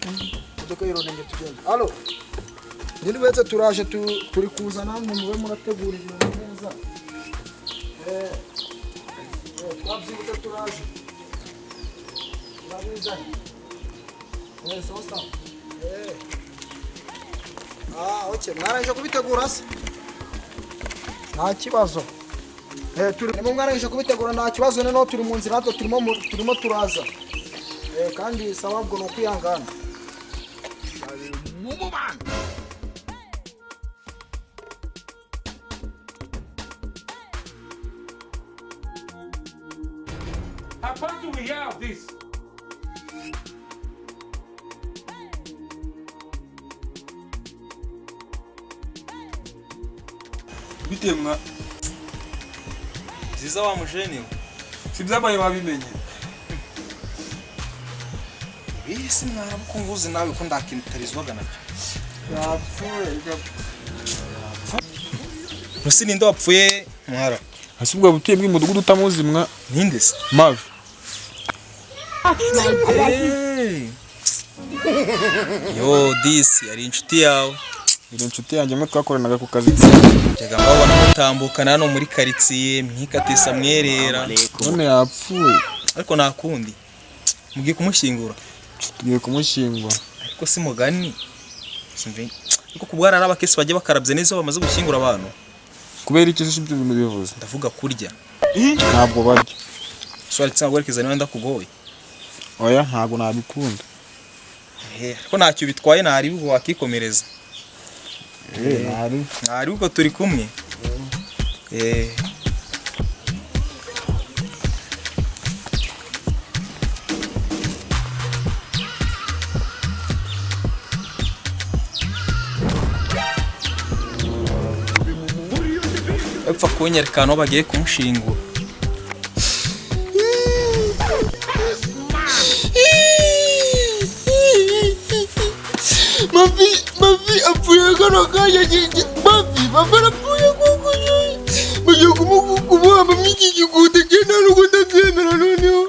Imodoka yirodenge tugende. Allo, nyine wese turaje, turi kuza, namwe mube murategura ibintu neza. Twabyibutse, turaje, turabizanye. Sawa sawa. Ah, okay, mwarangije kubitegura se? Nta kibazo. Turi nimwe mwarangije kubitegura, nta kibazo. Noneho turi mu nzira natwe, turimo turaza. Kandi sawa, ubwo ni ukwihangana. Mumu man. How do we hear of this? Bite mwa? Nziza wa mujene we. Si byabaye wabimenye? Ibihe si mwarabukunguzi nawe ko ndakintarizwaga nacyo. Yapfuye. Ntusi ninde wapfuye mwara? Ese ubwo butuye bw'umudugudu utamuzi mwa? Ninde se? Mavi. Hey. Yo, disi ari inshuti yawe. Iri inshuti yanjye mwe twakoranaga ku kazi. Njyaga mbabona mutambukana hano muri karitsiye mwikatisa mwerera. None yapfuye. Ariko nta kundi. Mugiye kumushyingura. Tugiye kumushyingura. Ariko si mugani. Simve. Ariko kubwo ari abakesi bajya bakarabye neza iyo bamaze gushyingura abantu. Kubera iki se ibyo bintu bivuze? Ndavuga kurya. Ntabwo barya. So aretse nagwerekeza niba ndakugoye. Oya, ntabwo nabikunda. Ariko ntacyo bitwaye, ntari ubwo wakikomereza. Ntari. Ntari ubwo turi kumwe. Bapfa kunyereka ahantu bagiye kumushingura. Mavi, Mavi apfuye kano kanya. Mavi, Mavi arapfuye kuko bagiye kumuhamba mw'iki gikuta. Njye nta nubwo ndabyemera. Noneho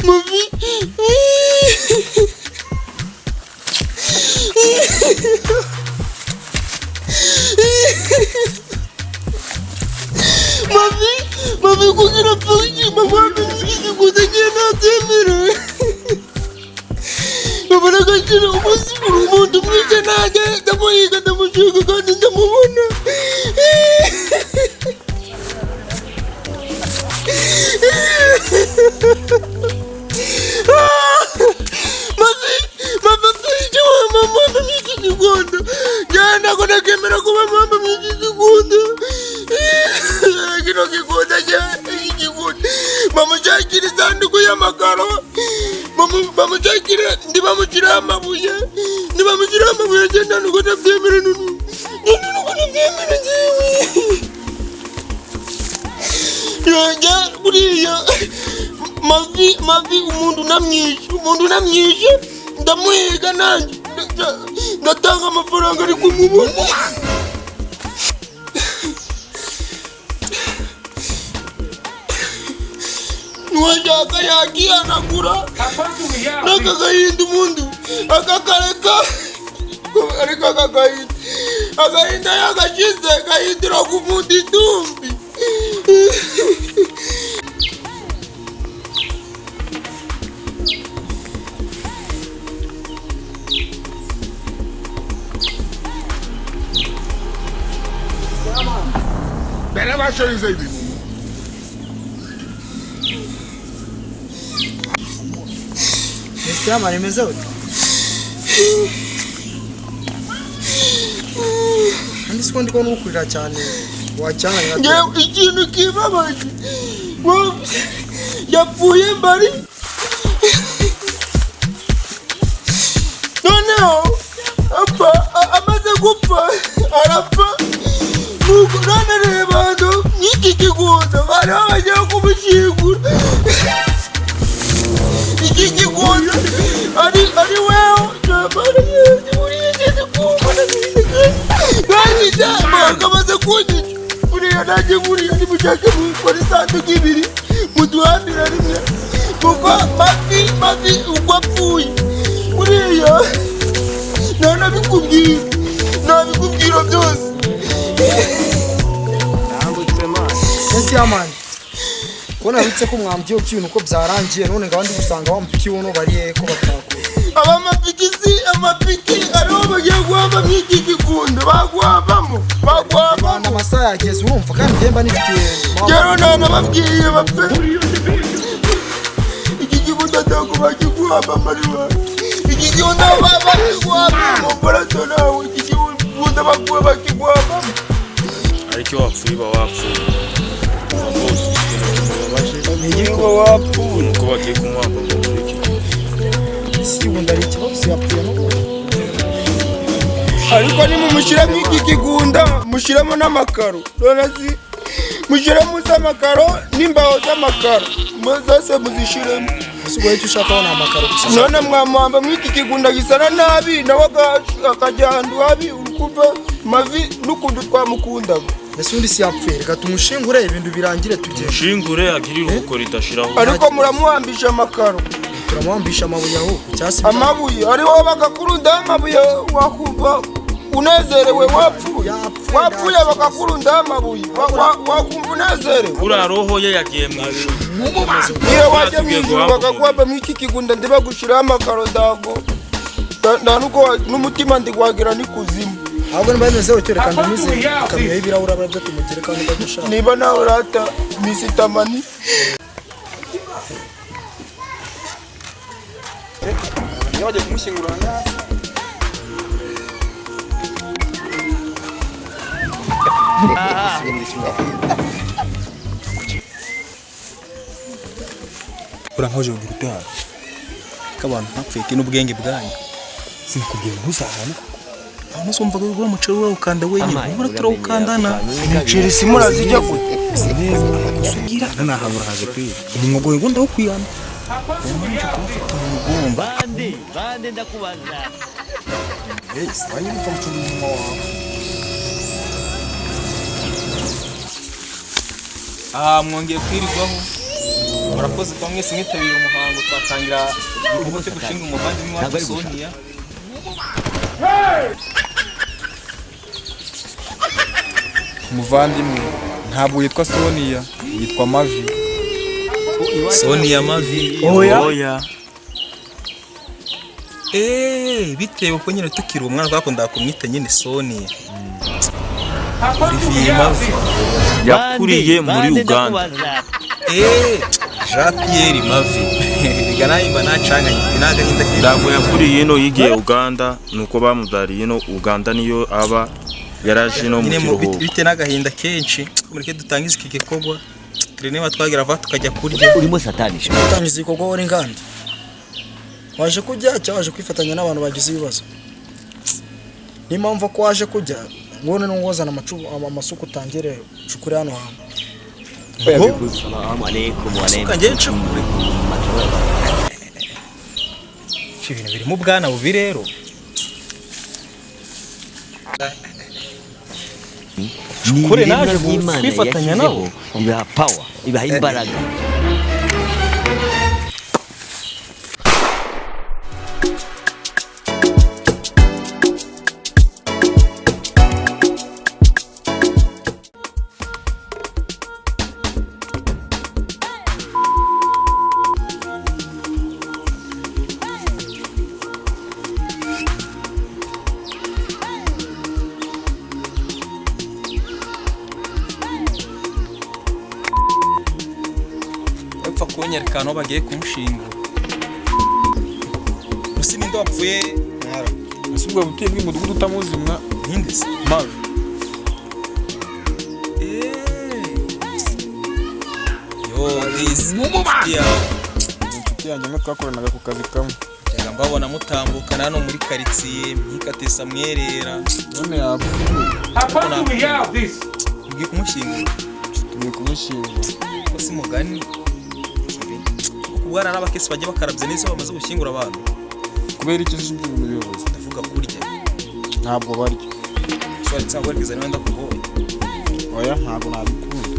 Mavi Mavi, Mavi kugira apfuye bamuhambe mw'iki gikuta, njye ntabyemera. Babona agaciro umunsi buri umuntu mwiza, nanjye ndamuhiga, ndamushaka kandi ndamubona. Mavi, Mavi apfuye wa mama mw'iki gikondo. Njyewe ntabwo nakemera kuba mama mw'iki gikondo. Kino gikondo, iki gikondo bamushakira isanduku y'amakaro, bamushakire, ntibamushyiraho amabuye, ntibamushyiraho amabuye. Njye nta nubwo ndabyemera nunu, njye nta nubwo ndabyemera njyewe. Njye buriya Mavi, Mavi umuntu unamwishe, umuntu unamwishe ndamuhiga nanjye ndatanga amafaranga ariko mubona. Nuwashaka yakihanagura. How do we hear of N'aka this? gahinda umuntu akakareka, ariko aka gahinda, agahinda yagashize gahindura ku muntu itumbi. They never show you say be mumu. Mr. Amara, imeze ute? Kandi siko ndi kubona ukurira cyane wacyanganya. Njyewe ikintu kibabaje, ngo yapfuye mbari, noneho apfa, amaze gupfa arapfa, nuko none reba hano nk'iki kigunda bariho bagiye kumushyingura. Iki kigunda ari wewe kandi bakamaze kunyica buriya, nanjye buriya nimushake mukora isanduku ibiri muduhambira rimwe, kuko Mavi, Mavi uko apfuye. Buriya ntanabikubwira, ntabikubwira byose. Ese yamani ko nabitse ko mwambwiye ko ibintu uko byarangiye, none ngaba ndi gusanga wamupiki wono bari hehe ko batakura? Abamapikisi amapiki ariho bagiye guhabamo iki gikunda, baguhabamo baguhabamo. Amasaha yageze urumva, kandi njye mba nifitiye. Rero ntanababwiye bapfe, iki gikunda ntabwo bakiguhabamo, ari wawe iki gikunda bakiguhabamo mbaraso nawe, iki gikunda baguha bakiguhabamo. Ariko iyo wapfuye uba wapfuye rwose, ikintu kimubabaje Niba wapfuye ni uko bagiye kumuhamba ngo muri iki gihe. Isi y'ubundi ari ikibazo, yapfuye n'ubundi. Ariko nimumushyiramo iki kigunda, mushyiramo n'amakaro, none si mushyiremo z'amakaro n'imbaho z'amakaro zose muzishyiremo. Ese ubwo icyo ushakaho ni amakaro gusa? None mwamuhamba muri iki kigunda gisana nabi, nawe akajya ahantu habi, urukumva mavi n'ukuntu twamukundaga. Ese undi si yapfuye? Reka tumushingure ibintu birangire tugende. Mushingure agire iruhuko ridashiraho. Ariko muramuhambisha amakaro? Turamuhambisha amabuye aho cyangwa se Amabuye ariho bakakurundaho amabuye, wakumva unezerewe wapfuye? Wapfuye bakakurundaho amabuye, wakumva unezerewe? Buriya roho ye yagiye mu ijuru. Niyo wajya mu ijuru bakaguhamba muri iki kigunda, ndibagushyiraho amakaro, dago nta nuko n'umutima ndigwagira n'ikuzimu. Ahubwo niba bimeze gutyo, reka ndumize ikamyo y'ibirahuri abe aribyo tumugereka niba dushaka. Niba nawe urata misitamani. Niba bagiye kumushyingura aha. Ura nkaje kugira utaha ko abantu ntapfuye n'ubwenge bwanyu, sinakubwiye ntuzahane koko aho ntuzumvaga ugura umuceri urawukanda wenyine, ubura turawukandana. Imiceri si murazijya gute? Neza amakosa ugira None urahaje kwiga. Umwuga ngo ndawukwihana. Bande bande ndakubaza. Wanyumva mucunga umunwa wawe. Aha mwongeye kwirirwaho, murakoze kuba mwese mwitabiriye umuhango twatangira igikorwa cyo gushinga umuvandimwe wacu Sonia. Umuvandimwe ntabwo yitwa Sonia, yitwa Mavi. Sonia Mavi? Oya. Eh, bitewe ko nyine tukiri umwana twakundaga kumwita nyine Sonia Olivier Mavi. Yakuriye muri Bande Uganda. ndakubaza. Eh, Jean Pierre Mavi, rega nawe mba nacanganye n'agahinda kenshi. Ntabwo yakuriye ino, yigiye Uganda, nuko bamubyariye ino Uganda, niyo aba yaraje ino mu Nyine kiruhuko. bitewe n'agahinda kenshi, mureke dutangize iki gikorwa turi niba twagira vuba tukajya kurya. Urimo satanisha. Utangiza ibikorwa wari inganda, waje kujya cyangwa waje kwifatanya n'abantu bagize ibibazo? Niyo mpamvu ko waje kujya ngone n'ungozana amasuka utangire ucukure hano hantu. Salamu alaikum wa Suka njye ncukure ibintu birimo ubwana bubi rero. Ni Kure ibiremwa naje by'Imana kwifatanya yashyizeho, nabo. Ibaha power, ibaha imbaraga. Upfa kunyereka ahantu bagiye kumushinga gusa ninde wapfuye mwara? Ese ubwo butuye bw'umudugudu utamuzi mwa? Ninde se? Mavi. Eh. Yo, this inshuti yawe? Inshuti yanjye imwe twakoranaga ku kazi kamwe. Njyaga mbabona mutambukana hano muri karitsiye mwikatisa mwerera. None yapfuye. How do we have this? Mugiye kumushyingura? Tugiye kumushyingura. Ko si mugani kuko hari abakesi bajya bakarabye neza iyo bamaze gushyingura abantu. Kubera iki se ibyo bintu bivuze? Ndavuga kurya. Ntabwo barya. Ushobora cyangwa werekeza niba ndakugoye. Oya, ntabwo nabikunda.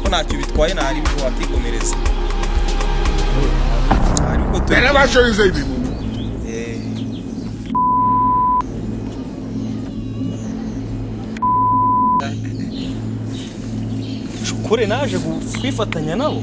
Ko ntacyo bitwaye ntari wakikomereza ariko turi They never show you say be mumu. Kure naje kwifatanya nabo.